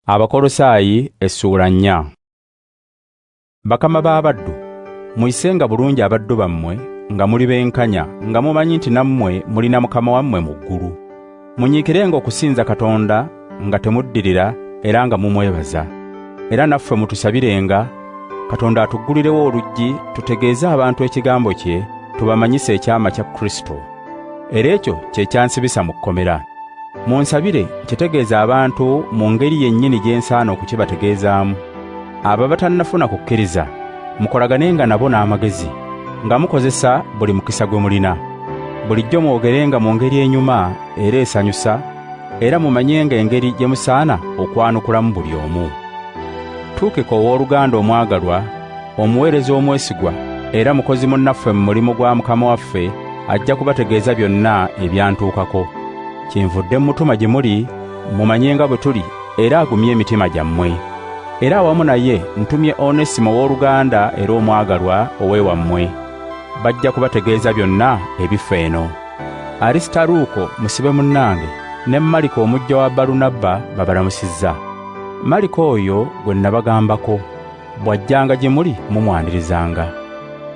Abakolosaayi essuula 4. Bakama b'abaddu, muyisenga bulungi abaddu bammwe nga muli benkanya, nga mumanyi nti nammwe mulina Mukama wammwe mu ggulu. Munyiikirenga okusinza Katonda nga temuddirira era nga mumwebaza. Era naffe mutusabirenga, Katonda atuggulirewo oluggi tutegeeze abantu ekigambo kye, tubamanyise ekyama kya Kristo. Era ekyo kye kyansibisa mu kkomera. Munsabire nkitegeeze abantu mu ngeri yennyini gye nsaana okukibategeezaamu. Abo abatannafuna kukkiriza, mukolaganenga nabo n'amagezi, nga mukozesa buli mukisa gwe mulina. Bulijjo mwogerenga mu ngeri enyuma era esanyusa, era mumanyenga engeri gye musaana okwanukulamu buli omu. Tuukiko ow'oluganda omwagalwa, omuweereza omwesigwa, era mukozi munnaffe mu mulimu gwa Mukama waffe, ajja kubategeeza byonna ebyantuukako. Kyenvudde mmutuma gye muli, mumanye nga bwe tuli, era agumye emitima gyammwe. Era awamu naye ntumye Onesimo ow'oluganda era omwagalwa ow'ewammwe. Bajja kubategeeza byonna ebifa eno. Arisitaruuko musibe munnange ne Maliko omujja wa Balunabba babalamusizza. Maliko oyo gwe nabagambako, bw'ajjanga gye muli mumwanirizanga.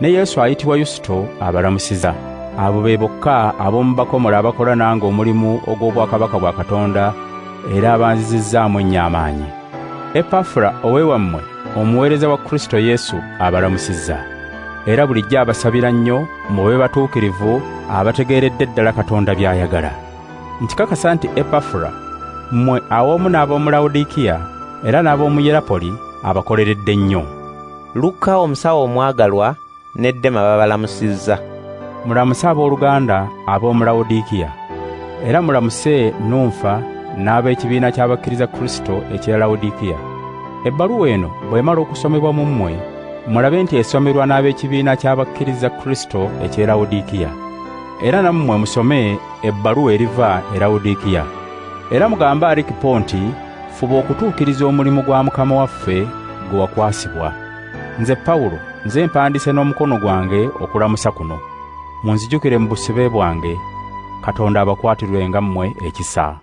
Ne Yesu ayitibwa Yusito abalamusiza. Abo be bokka ab'omu bakomola abakola nange omulimu ogw'obwakabaka bwa Katonda era abanzizizzaamu ennyo amaanyi. Epafula ow'ewammwe omuweereza wa Kristo Yesu abalamusizza. Era bulijjo abasabira nnyo mube batuukirivu abategeeredde ddala Katonda by'ayagala. Nkikakasa nti Epafula mmwe awamu n'ab'omu Lawodikiya era n'ab'omu Yerapoli abakoleredde nnyo. Luka omusawo omwagalwa ne Dema babalamusizza. Mulamuse abooluganda ab'omu Lawodikiya. Era mulamuse Nunfa n'ab'ekibiina ky'abakkiriza Kristo eky'e Lawodikiya. Ebbaluwa eno bw'emala okusomebwa mu mmwe, mulabe nti esomerwa n'ab'ekibiina ky'abakkiriza Kristo eky'e Lawodikiya. Era nammwe musome ebbaluwa eriva e Lawodikiya. Era mugambe Arikipo nti, fuba okutuukiriza omulimu gwa Mukama waffe gwe wakwasibwa. Nze Pawulo, nze mpandiise n'omukono gwange okulamusa kuno. Munzijukire mu busibe bwange. Katonda abakwatirwenga mmwe ekisa.